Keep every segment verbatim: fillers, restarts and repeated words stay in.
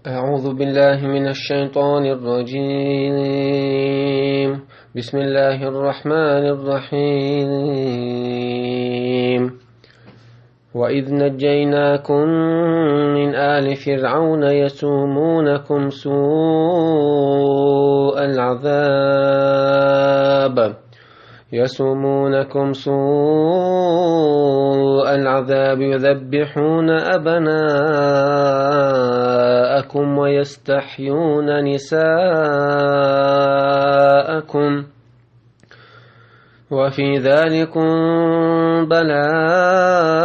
أعوذ بالله من الشيطان الرجيم. بسم الله الرحمن الرحيم. وإذ نجيناكم من آل فرعون يسومونكم سوء العذاب يسومونكم سوء العذاب يذبحون أبناءكم ويستحيون نساءكم وفي ذلكم بلاء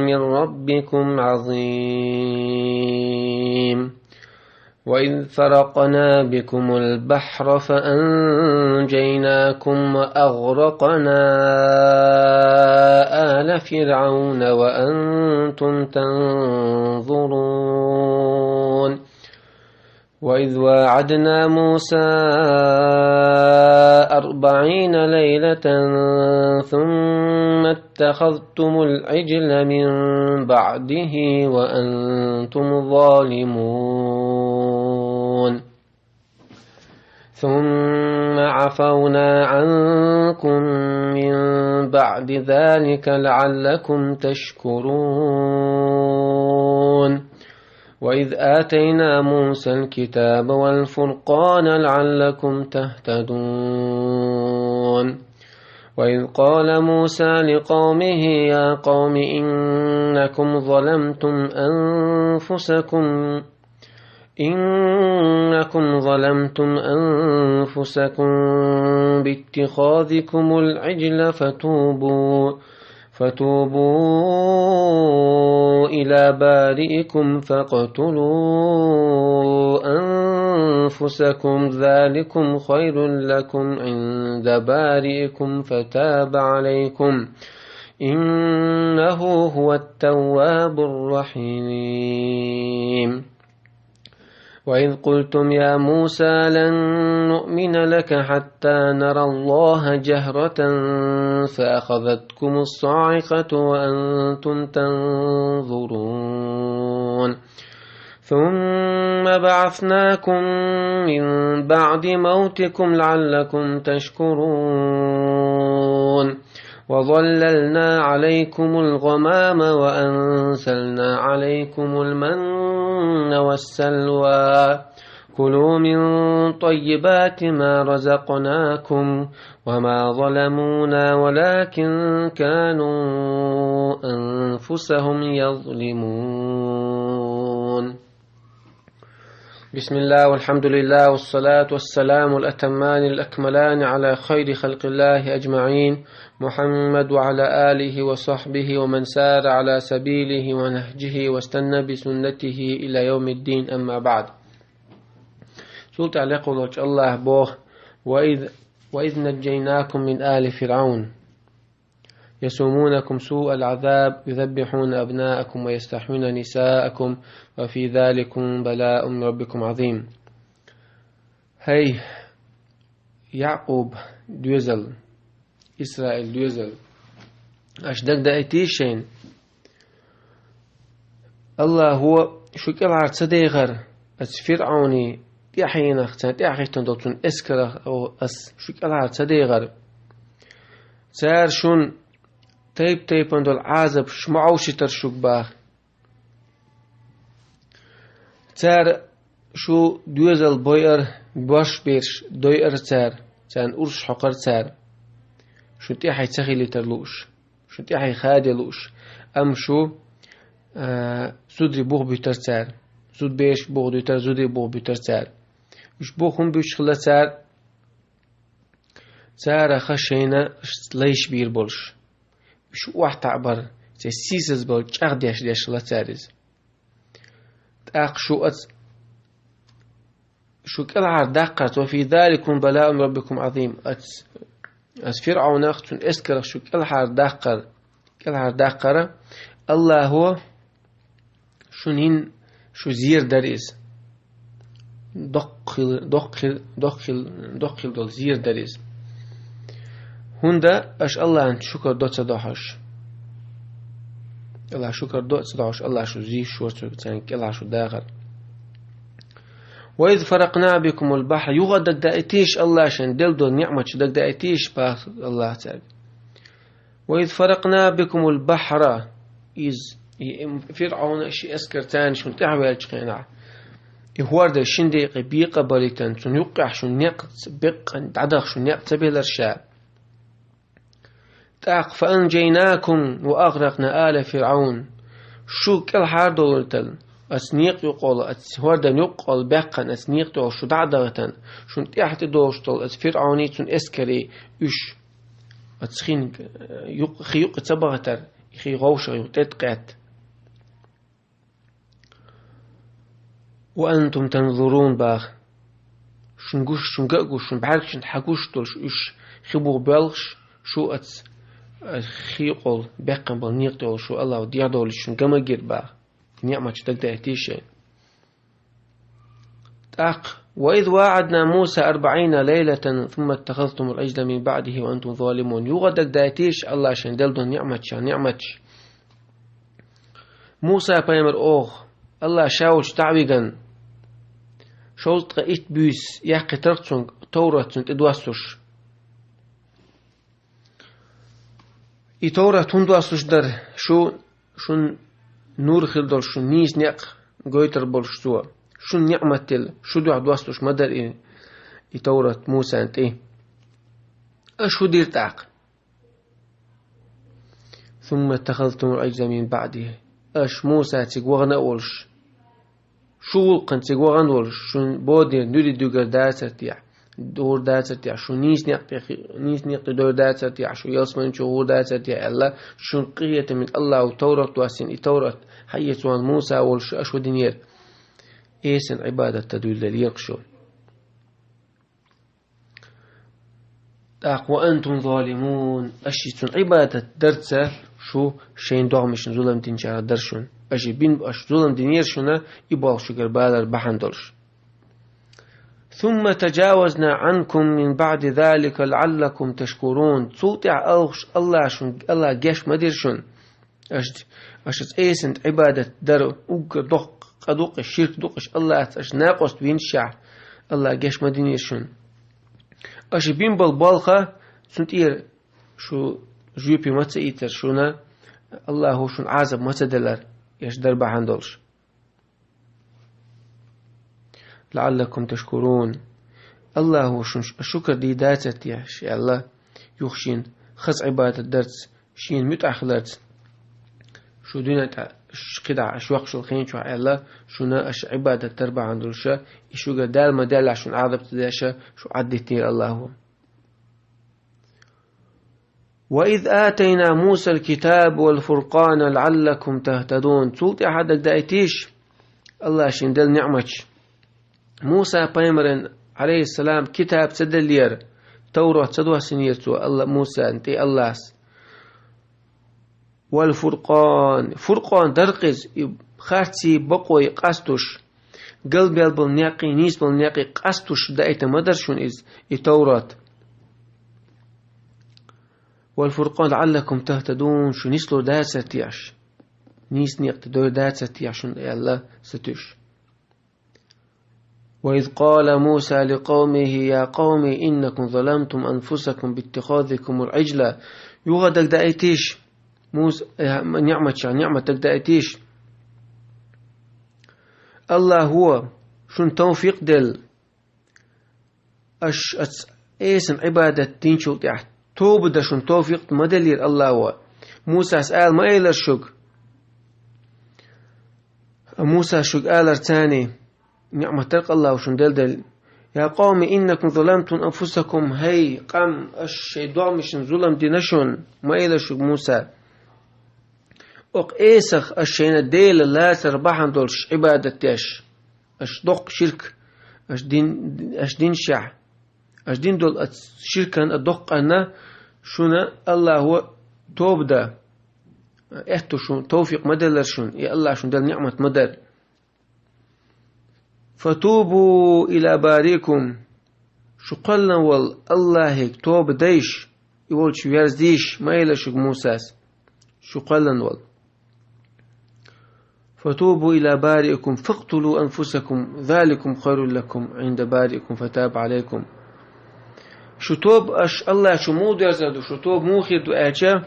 من ربكم عظيم. وإذ فرقنا بكم البحر فأنجيناكم وأغرقنا آل فرعون وأنتم تنظرون. وإذ واعدنا موسى أربعين ليلة ثم اتخذتم العجل من بعده وأنتم ظالمون. ثم عفونا عنكم من بعد ذلك لعلكم تشكرون. وإذ آتينا موسى الكتاب والفرقان لعلكم تهتدون. وإذ قال موسى لقومه يا قوم إنكم ظلمتم أنفسكم إنكم ظلمتم أنفسكم باتخاذكم العجل فتوبوا فتوبوا إلى بارئكم فاقتلوا أنفسكم ذلكم خير لكم عند بارئكم فتاب عليكم إنه هو التواب الرحيم. وإذ قلتم يا موسى لن نؤمن لك حتى نرى الله جهرة فأخذتكم الصاعقة وأنتم تنظرون. ثم بعثناكم من بعد موتكم لعلكم تشكرون. وظللنا عليكم الغمام وأنزلنا عليكم المن والسلوى. كلوا من طيبات ما رزقناكم وما ظلمونا ولكن كانوا أنفسهم يظلمون. بسم الله والحمد لله والصلاة والسلام الأتمان الأكملان على خير خلق الله أجمعين، محمد وعلى آله وصحبه ومن سار على سبيله ونهجه واستنى بسنته إلى يوم الدين، أما بعد. Цул тӀехьа лекха волчу Аллаха боху: «وإذ، وإذ نجيناكم من آل فرعون يسومونكم سوء العذاب يذبحون أبناءكم ويستحيون نساءكم وفي ذلكم بلاء من ربكم عظيم». ХӀей, Якъуб доьзал, Исраил доьзал, аша дагадаийта шайна, Аллахо шу кӀелхьара ца дехар, аса ФирӀавни тӀаьхьенах, царна тӀаьхьахӀиттина долчун эскарах ас шу кӀелхьара ца дехар. Цара шуна тайп-тайпана долу Ӏазапаш ма Ӏовшийтара шуьга баха. Цара шу доьзал бойура, боьрша бераш дойура цара, царна урсаш хьокхура цара. Шун тӀаьхье ца хилийтар лууш, шун тӀаьхье хаде лууш, амма шу, а, зударий бух буьтура цара, зудбераш бух дуьтура, зударий бух буьтура цара. Уьш бух хӀун буьтуш хилла цара? Цара ха шайна лайш бийр болуш, уьш охьатаӀбар, церан сийсазбар чӀагӀдеш деш хилла цара иза. ТӀаккха шу аса, шу кӀелхьара даккхарца, وفي ذلكم بلاء من ربكم عظيم, аса, аса ФирӀавнах, цуьнан эскарах шу кӀелхьара даккхар, кӀелхьара даккхара, Аллахо шуна хӀинца шу зер дара иза. Доккха хила, доккха хила, доккха хила, доккха хила долу зер дара иза. ХӀунда аша Аллахьан шукар до ца до хьожуш? АллахӀ шукар до а ца догӀуш, АллахӀ шу зийш вар цо царна кӀелхьа шу дахар. «وإذ فرقنا بكم البحر», юха а дагадоуьйтийша, АллахӀа шайна делла долу ниӀматаш дагадоуьйтийша, бах АллахӀа цаьрга. «وإذ فرقنا بكم البحر», иза, и, и, ФирӀавна а шен эскар царна шуна тӀаьхьаваьллачу хенахь, и хӀорда шина декъе бекъа а балийтина, цунна юккъехь шуна некъ ц-, беккъа дӀадаха шуна некъ ца белира ша. ТӀаккха «فأنجيناكم وأغرقنا آل فرعون». Шу кӀелхьардовлийтина, оцу некъа юккъехула, оцу хӀордан юккъехула баьккхина оцу некъа тӀехула шу дӀа а дахийтина, шуна тӀаьхьа тӀедогӀуш долу оцу ФирӀавний, цуьнан эскарий, уьш оцу хин, юкъ-, хи юккъе ца бахийтира, и хи вовшах юкъа тӀе а кхетта. «وأنتم تنظرون», бах. Шуна гуш, шуна ган а гуш, шуна бӀаьргашна хьан гуш долуш уьш хи буха боьлхуш, шу оцу, а, хи юккъехула баьккхина болу некъа тӀехула шу АллахӀа дӀадолийча шуна ган ма гира, бах. НиӀматаш дагадоуьйтийша шайна. ТӀаккха: «وإذ واعدنا موسى أربعين ليلة ثم اتخذتم العجل من بعده وأنتم ظالمون». Юха а дагадоуьйтийша АллахӀа шайна делла долу ниӀматаш, ниӀматаш. Муса-пайхамар оха, АллахӀа ша волчу дӀа а вигна, шовзткъе итт буьйса яьккхийтира цуьнга, Товрат цунна тӀе доссуш. И Товрат хӀунда доссуш дара? Шу, шуна нур хир долуш, шуна нийса некъ гойтур болуш цо. Шуна ниӀмат дела, шу дуьхьа доссуш ма дара и, и Товрат Мусана тӀе. Аша хӀун дира тӀаккха? «ثم اتخذتم العجل من بعده». Аша Муса цига вахана а волуш, шу гӀуллакхана цига вахана а волуш, шуна боданера нуьри дуьгур дацара техьа, гӀур дацара техьа, шу нийса некъ тӀе хи-, нийса некъ тӀе дойр дацара техьа, шу ялсамани чу гӀур дацара техьа аьлла, шуна къинхетаме АллахӀа Товрат доссийна, и Товрат хьаэца вахана Муса а волуш, аша хӀун динера? Эсана Ӏибадат дан дуьйладелира шу. ТӀаккха: «وأنتم ظالمون», аша и цунна Ӏибадат дарца шу шайн догӀмашна зулам динчарах дара шуна. Аша бин, аша зулам динера шуна, и болх шуьгара балар бахьана долуш. «ثم تجاوزنا عنكم من بعد ذلك لعلكم تشكرون». Цул тӀаьхьа алхуш АллахӀа шун, АллахӀа геч ма дира шуна. Аша, аша цу Ӏесанна Ӏибадат дар уггар доккха къа ду-кх, ширк ду-кх, аша АллахӀца аша накъост винчахь, АллахӀа геч ма динера шуна. Аша бин болу болх цунна тӀера шу жоьпе ма ца ийцара шуна, АллахӀа шуна Ӏазап ма ца делара, аша дар бахьана долуш. «لعلكم تشكرون». АллахӀа шуна ш-, шукар дийр дацара техьа, аьлла, юха шена хаза Ӏибадат дарца, шена муьтӀахь хиларца. Шу дуьнен тӀехь, ш-, кхидӀа аша воккхуш йолу хен чохь аьлла, шуна аша Ӏибадат дар бахьана долуша, и шуьгара Дала ма-деллехь шуна Ӏазап ца деш, шу Ӏаддитинера АллахӀа. «وإذ آتينا موسى الكتاب والفرقان لعلكم تهتدون». Цул тӀаьхьа дагадайтийша АллахӀа шена делла ниӀматаш. Муса-пайхамаран, Ӏалайхиссалам, китаб ца деллера, Таврот ца доссинера цо Алла-, Мусана тӀе АллахӀас. «والفرقان». Фуркъан дара-кх иза, и харций, бакъой къастуш, галбаьлла болу некъий, нийса болу некъий къастуш даийтина ма дара шуна иза, и Таврот. «والفرقان لعلكم تهتدون», шу нислур дацара техьа, нийса некъа тӀе дойр дацара техьа шуна аьлла, сатуьйсуш. «وإذ قال موسى لقومه يا قوم إنكم ظلمتم أنفسكم باتخاذكم العجل». Юха дагадаийтийша, Муса, э, ниӀматах, ниӀмат дагадаийтийша. АллахӀа шуна тавфикъ делла, аша оцу Ӏесана Ӏибадат динчул тӀаьхьа тоба дан шуна тавфикъ ма деллера АллахӀа. Мусас ала ма элира шуьга. Мусас шуьга алара царний, ниӀмат дара-кх АллахӀа шуна делла делла: «يا قوم إنكم ظلمتم أنفسكم», хӀей, къам, аша шайн догӀмашна зулам дина шуна, ма элира шуьга Муса. Оцу Ӏесах аша шайна Дела лацар бахьана долуш Ӏибадат деш, аша доккха ширк, аша дин, аша динашехь, аша дина долу оцу ширкан а доккханна шуна АллахӀа тоба дан аьтту шуна тавфикъ ма деллара шуна, и АллахӀа шуна делла ниӀмат ма дара. «فتوبوا إلى بارئكم». Шу кхоьллина волу АллахӀе тоба дайша, и волчу верзийша, ма элира шуьга Мусас. Шу кхоьллина волу. فتوبوا إلى بارئكم فاقتلوا أنفسكم ذلكم خير لكم عند بارئكم فتاب عليكم. Шу тоба аш Аллахьа шу муха дерзар ду, шу тоба муха хир ду аьлча,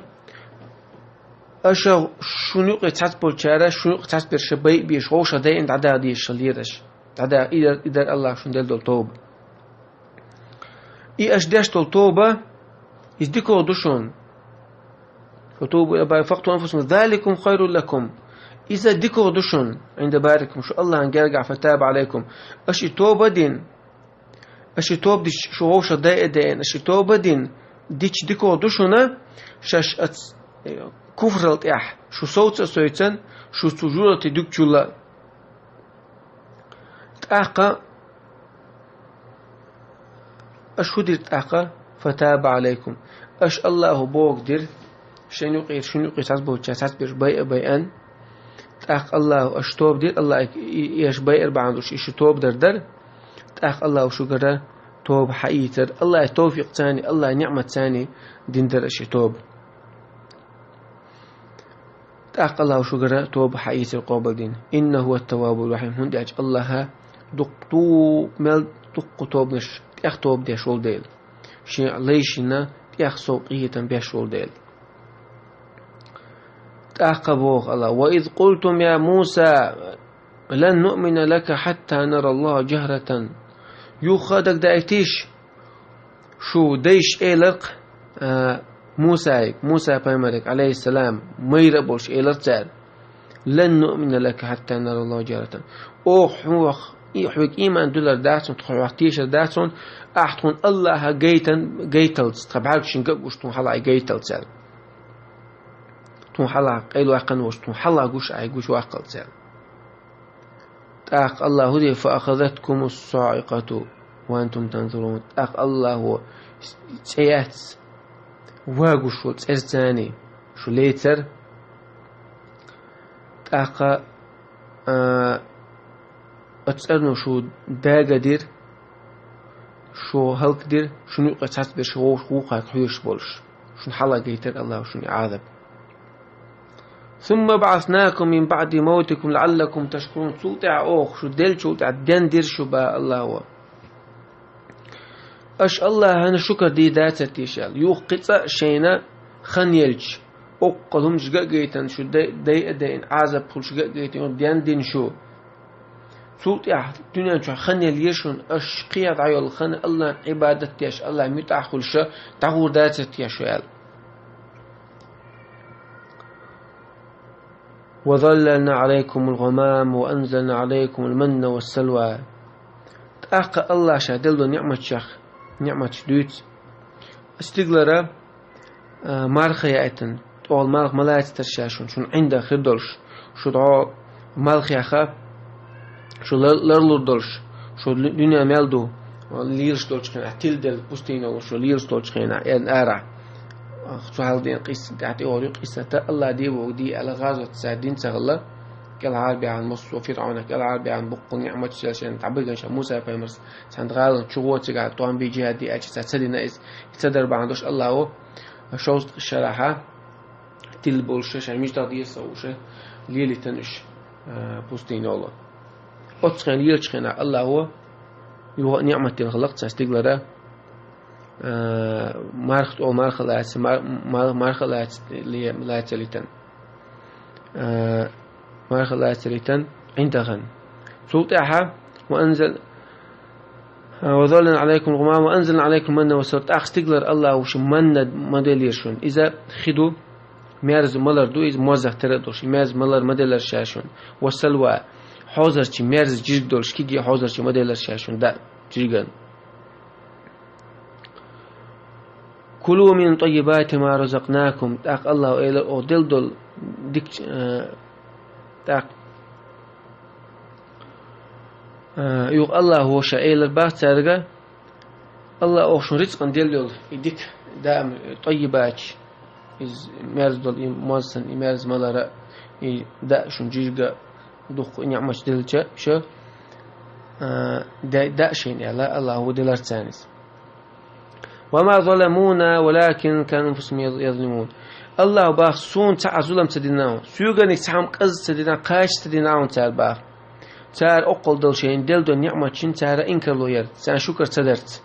аша шуна юкъе цхьацца болчара, шуна юкъе цхьацца берш байа а беш, вовшах дайина дӀадаха дезаш хилар аша. ДӀадаха, и дар, и дар Аллахьа шуна делла долу тоба. И аша деш долу тоба, иза дикагӀа ду шуна. فتوبوا إلى بارئكم فاقتلوا أنفسكم ذلكم خير لكم. Иза дикагӀа ду шуна, عند بارئكم, шу Аллахьан гергахь, فتاب عليكم. Аша и тоба дина, аша и тоба дича, шу вовшах дайа а дайина, аша и тоба дина, дича дикагӀа ду шуна, шаьш оцу, э, куфрал тӀехь шу совца а сойцан, шу цу жожагӀатан дуьгучул а. ТӀаккха аша хӀун дира тӀаккха? فتاب عليكم. Аша Аллахьа бохург дира, шайн юкъера, шуна юкъера цхьацца болчара цхьацца берш байа а байина. ТӀаккха Аллахьа аша тоба дира, Аллахьа и, и, и аша байар бахьана долуш, и шу тоба дар дара. ТӀаккха Аллахьа шуьгара тоба хьаийцира. Аллахьа товфикъ царна, Аллахьа ниӀмат царна дина дара аша и тоба. ТӀаккха Аллахьа шуьгара тоба хьаийцира къобалдина. إنه هو التواب الرحيم. ХӀунда аьлча Аллахьа дуккха, мел дуккха тобанаш, тӀех тоба деш волу дела. Шен лайшна тӀех сов къинхетам беш волу дела. ТӀаккха боху Аллахьа: وإذ قلتم يا موسى لن نؤمن لك حتى نرى الله جهرة. Юха а дагадайтийша, шу дайша элира-кх, а, Мусайга, Муса пайхамарга, عليه السلام, майра а болуш элира цара: لن نؤمن لك حتى نرى الله جهرة. Оха хьох, и, хьоьга ийман дуьллур дац хьуна, тхо хьох тешар дац хьуна, ахь тхуна Аллахьа гайтан, гайталц, тхан бӀаьргашна ган а гуш, тхуна хьалха гайталц аьлла. Тхуна хьалха къайлаваккхина волуш, тхуна хьалха гуш, ахь гуш ваккхалц аьлла. ТӀаккха Аллахьа хӀун дира: فأخذتكم الصاعقة وأنتم تنظرون. ТӀаккха Аллахьа цӀе яц, вагуш волу цӀерца царна шу лецира. ТӀаккха, а, оцу цӀарно шу дагадира, шу хӀаллакдира, шуна юкъе цхьацца берш вовшах вукхарга хьоьжуш болуш. Шуна хьалха гайтира Аллахьа шуна и Ӏазап. ثم بعثناكم من بعد موتكم لعلكم تشكرون. Цул тӀаьхьа оха шу деллачул тӀаьхьа дендира шу, боху Аллахьа. Аша Аллахьана шукар дийр дацара теша аьлла. Юха кхин цкъа а шайна хан елча, оккхул хӀуманаш ган а гайтина шу, дай, дай а дайна, Ӏазап хуьлуш ган а гайтина, юха дендина шу. Цул тӀаьхьа дуьнен чохь хан елла еза шуна, аша кхин дӀайолу хан Аллахьан Ӏибадат деш, Аллахьан муьтӀахь хуьлуш дӀагӀур дацара теша шу аьлла. وظللنا عليكم الغمام وأنزلنا عليكم المن والسلوى. ТӀаккха Аллахьа ша делла долу ниӀматех, ниӀматаш дуьйцу. Стигалара, а, марха яийтина, тӀехула марха ма лацара ша шуна, шуна ӀиндагӀ хир долуш, шу дӀо марха яха, шу лар-, ларлур долуш, шу дуьне мел ду, лелаш долчу хенахь, тиладелла пустыня волуш, шу лелаш долчу хенахь, эрна арахь. Цу хьалха дийна къиссат, тӀаьхьа тӀе охьур ю къиссат, Аллахьа де вогӀу де аьлла, гӀазот ца дина ца хилла, кӀелхьарбаьхьна массо а ФирӀавнах, кӀелхьарбаьхьна боккха ниӀматаш шайна дӀабигина ша Муса пайхамарс, цхьана гӀалана чу гӀо цигахь, тӀом бен жихӀад де аьлча, цара ца дина иза, и ца дар бахьана долуш Аллахьа шовзткъа шарахьа тилла болуш, шайн мижтагӀ деза ца хууш, лелийтина уьш, а, пустыня волу. Оццу хенахь лелачу хенахь Аллахьа юха а ниӀмат дина хилла-кх цу стигалара, а, марха тӀехула марха лаца, мар-, мар-, марха лаца ле-, лаца лийтина. А, марха лаца лийтина ӀиндагӀан. Цул тӀаьхьа: وأنزل وظللنا عليكم الغمام وأنزلنا عليكم المن والسلوى. ТӀаккха стигалара Аллахьа шу манна ма деллера шуна. Иза хи ду, мерза малар ду, иза моззах тера а долуш, и мерза малар ма деллера ша шуна. والسلوى, хьозарчий мерза жижиг долуш, кегий хьозарчий ма деллера ша шуна, даа жижиган. كلوا من طيبات ما رزقناكم. ТӀаккха Аллахьа элира оха делла долу дикача, э, тӀаккха, э, юха Аллахьа ша элира боху цаьрга, Аллахьа оха шуна рицкъана делла йолу и дика, даим, тӀаййибат, иза мерза долу, и мозза санна, и мерза малара, и даа шуна жижиг а, дуккха и ниӀматаш делча, ша, а, дай, даа шайна аьлла, Аллахьа делира царна иза. وما ظلمونا ولكن كانوا أنفسهم يظ-، يظلمون. Аллаху бах, суна цхьа а зулам ца дина, соьганиг цхьа хӀама кӀезига ца дина, кхача ца дина цар бах. Цар оккхал долу шайна делла долу ниӀматшна цара инкарло яр, царна шукар ца дарца.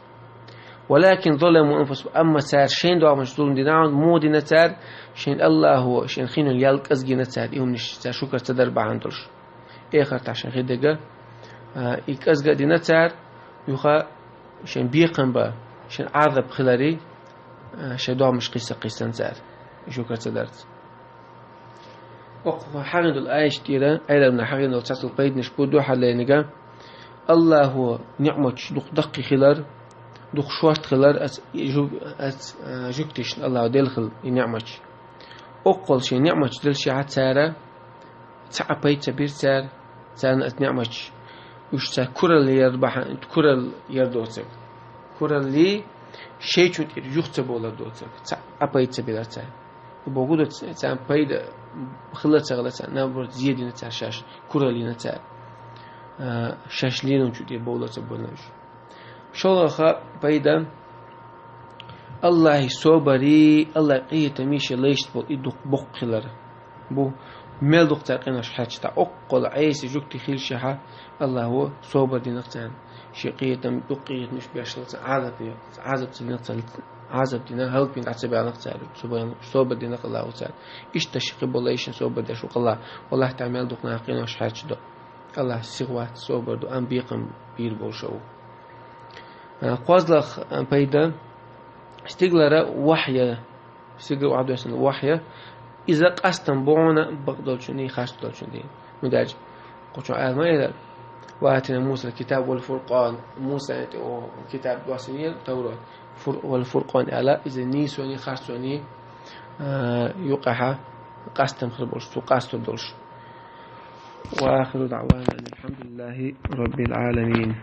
Валакин заламу анфусахум, амма цара шайна догӀмаш зулам дина, муха дина цара, шайна Аллахо шайна хинна ял кӀезигина цара, и хӀуманаш цара шукар ца дар бахьана долуш. Эхартахь шайн хи дега, а, и кӀезга а дина цара, юха шайн бекхам ба, шайн Ӏазап хилари, а, шайн догӀмаш кхийса кхийсан цара, и шукар ца дарца. Окху хьагӀин долу аьшта тӀера, Ӏелам нах хьагӀин долу цацал пайданаш бу дуьхьал лайнига, Аллахо ниӀматаш дукха даккхий хилар, дукха шорта хилар, ас, жу-, ас, а, жуьгтишна Аллахо делла хила и ниӀматаш. Оккхал шайн ниӀматаш деллашехьа цара, цхьа а пайда ца бира цара, царна ас ниӀматаш, уьш цара куралла яр бахьа-, куралла яр доцург. Кураллий шайчун тӀера юха ца болар доцург. Цхьа а пайда ца бира цара. И боху ду ц-, царна пайда хила ца хила царна, наоборот, зе дина цара шаьш, куралла йина цара. А, шаьш лелочун тӀера бовла ца болла уьш. ШолгӀа пайда, Аллахьи собари, Аллахьи къинхетамаши лайшца болу и дукха боккха хилар бу, мел дукха цара къинош хьаьрча дӀа. Оккхал Ӏеси жуьгти хилчахьа, Аллахо собар динарг царна. Шен къинхетам, дукха къинхетамаш беш хила царна, Ӏазап динарг, Ӏазап ца динарг царна, Ӏазап дина, хӀаллакбина дӀа ца баьннарг цара. Собар, собар динарг Аллахо царна. Иштта ши кхин болу лайшна собар деш ву Аллах. Аллахь Тала мел дукха нах къинош хьаьрча до. Аллахь сиха вац, собар ду, амма бекхам бийр болуш а ву. А, кхозлагӀа, а, пайда, стигалара вахья, стигала охьадоьссина вахья, иза къастам бу хьуна бакъдолчунний, харцдолчунний. ХӀунда аьлча кху чу Ӏалма элира: «Ва атайна Мусал китаба вал фуркъан». Мусана тӀе о китаб доссийна, Таврот, фур-, вал фуркъан аьлла, иза нийсоний, харцоний, а, юкъахьа къастам хир болуш, цо къастор долуш. وآخر دعوانا أن الحمد لله رب العالمين.